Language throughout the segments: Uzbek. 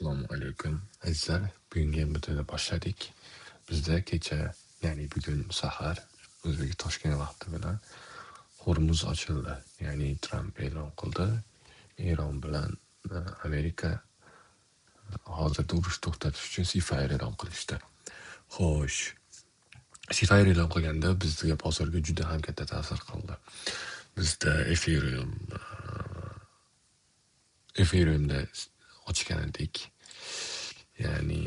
Assalomu alaykum, azizlar. Bugungi MBTni boshladik. Bizda kecha, ya'ni bugun sahar O'zbek Toshkent vaqti bilan Hormuz ochildi. Ya'ni Tramp e'lon qildi. Eron bilan Amerika hozirda urush to'xtatish uchun ceasefire e'lon qilishdi. Xo'sh, ceasefire e'lon qilganda bizga bozorga juda ham katta ta'sir qildi. Bizda Ethereumda ochgan edik. Ya'ni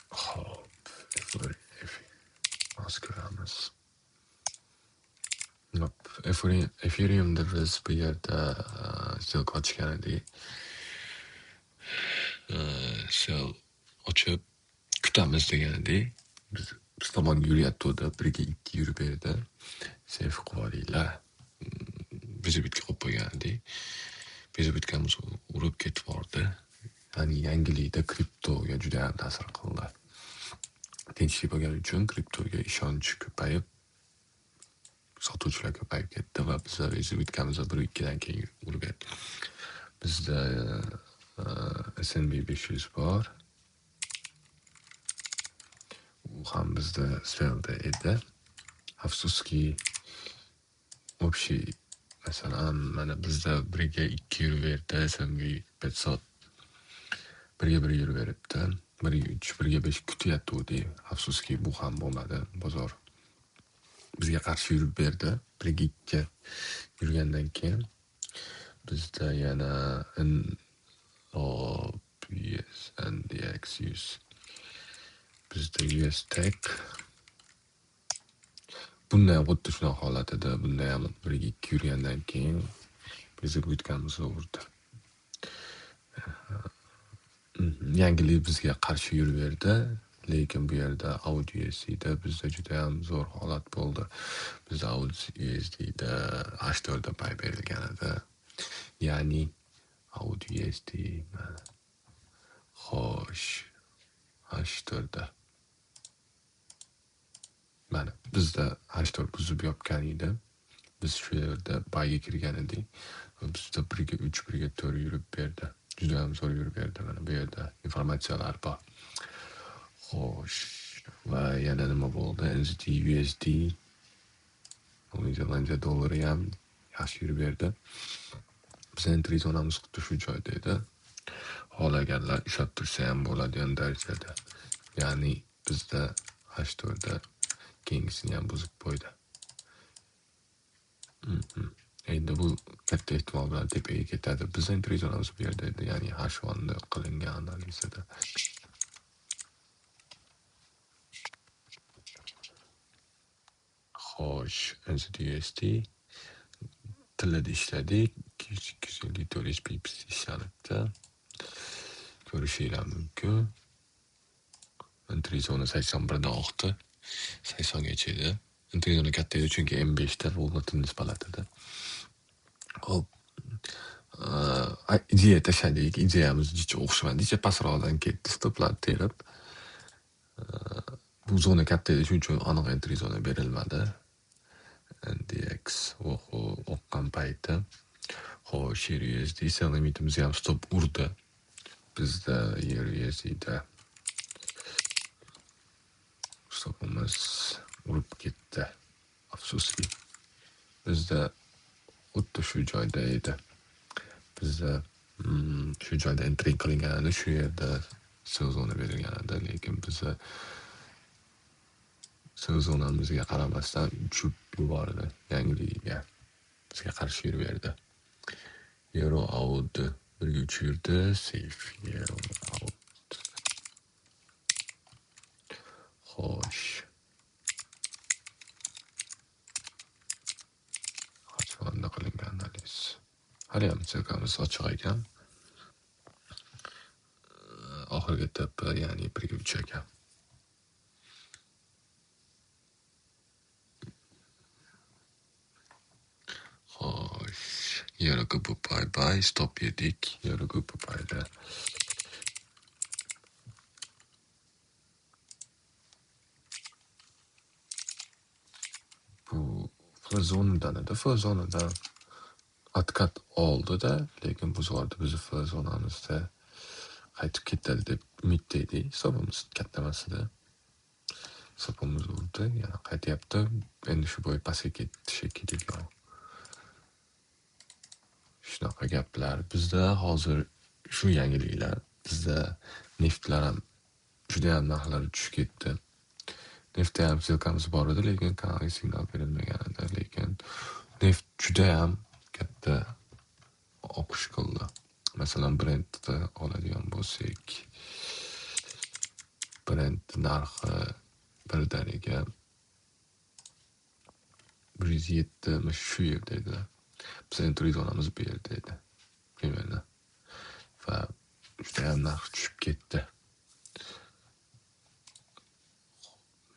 hop, hozir ko'ramiz. Hop, Ethereumda biz bu yerda сделка ochgan edik. Sell ochib kutamiz degan edik. Biz tomonga yuryapti, birga ikki yurib berdi. Save qilib olinglar. Bezobitga qo'yib qo'ygan edik. Bezobitgamiz urib ketib bordi. Ya'ni yangilikda kriptoga juda ham ta'sir qildi. Tinchlik bo'lgani uchun kriptoga ishonch ko'payib, sotuvchilar ko'payib ketdi va bizlar bezobitgamiz 1-2dan keyin urib berdi. Bizda S&P 500 bor. U ham bizda sellda edi. Afsuski, общий masalan, mana bizda 1ga 2 yuraverdi, S&P 500 1ga 1 yuraveribdi. 1ga 3, 1ga 5 kutyapti. Afsuski, bu ham bo'lmadi. Bozor bizga qarshi yurib berdi. 1ga 2 yurgandan keyin bizda yana US NDX 100, bizda US Tech bunda ham xuddi shunaqa holat edi. Bunda ham 1ga 2 yurgandan keyin bezobitgamizni urdi. Yangilik bizga qarshi yuraverdi, lekin bu yerda AUD USDda bizda juda ham zo'r holat bo'ldi. Bizda AUD USDda H4 da buy berilgan edi. Ya'ni AUD USD mana. Xo'sh, H4 da. Mana bizda H4 buzib yopgan edi. Biz shu yerda buyga kirgan edik. Bizda 1ga 3, 1ga 4 yurib berdi. Juda ham zo'r yurib berdi. Mana bu yerda informatsiyalar bor. Xo'sh, va yana nima bo'ldi? NZD USD, Novi Zelandiya dollari ham yaxshi yurib berdi. Bizning entry zonamiz xuddi shu joyda edi. Xohlaganlar ushlab tursa ham bo'ladigan darajada. Ya'ni bizda H4 da keyingisini ham buzib qo'ydi. Endi bu katta ehtimol bilan tepaga ketadi. Bizning entry zonamiz bu yerda edi, ya'ni H1 da qilingan analizida. Xo'sh, NZD USD tillada ishladik. 254 pips ishlanibdi. Ko'rishinglar mumkin. Entry zona 81 dan oqdi. 80 gacha edi. Entry zona katta edi, chunki M5 da volatilность baland. Xo'p, ideya tashladik. Ideyamiz jicha o'xshamadi. Jicha pastroqdan ketdi, stoplar terib. Bu zona katta edi, shuning uchun aniq entry zona berilmadi. NDX oho, oqqan payti. Xo'sh, USD sell limitimizni ham stop urdi. Bizda USDda stopimiz urib ketdi. Afsuski. Bizda xuddi shu joyda edi. Bizda shu joyda entry qilingan edi, shu yerda sell zona berilgan edi, lekin biza sell zonamizga qaramasdan uchib yubordi yangiligiga. Bizga qarshi yuraverdi. Euro AUD 1ga 3 yurdi, safe Euro AUD. Xo'sh. H1da qilingan analiz. Hali ham silkamiz ochiq ekan. Oxirgi TP, ya'ni 1ga 3 ekan. Xo'sh, Euro GBP buy stop yedik. Euro GBPda bu F zonadan edi. F zonadan atkat oldi-da, lekin bu zordi bizni F zonamizda Qaytib ketadi deb umidda edik. Hisobimiz katta emas edi. Hisobimiz urdi, yana qaytyapti. Endi shu bo'yi pastga ketdi shekilli. Shunaqa gaplar. Bizda hozir shu yangiliklar. Bizda neftlar ham judayam narxlari tushib ketdi. Neftda ham сделка miz bor edi, lekin kanalga signal berilmagan edi. Lekin neft judayam katta oqish qildi. Masalan, Brentni oladigan bo'lsak, Brent narxi birdaniga 107, mana shu yerda edi. Biz entry zonamiz bu yerda edi. Примерно. Va judayam narx tushib ketdi.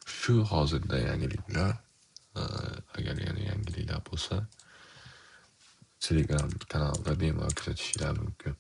Shu hozirda yangiliklar. Agar yana yangiliklar bo'lsa, Telegram kanalida bemalol kuzatishinglar mumkin.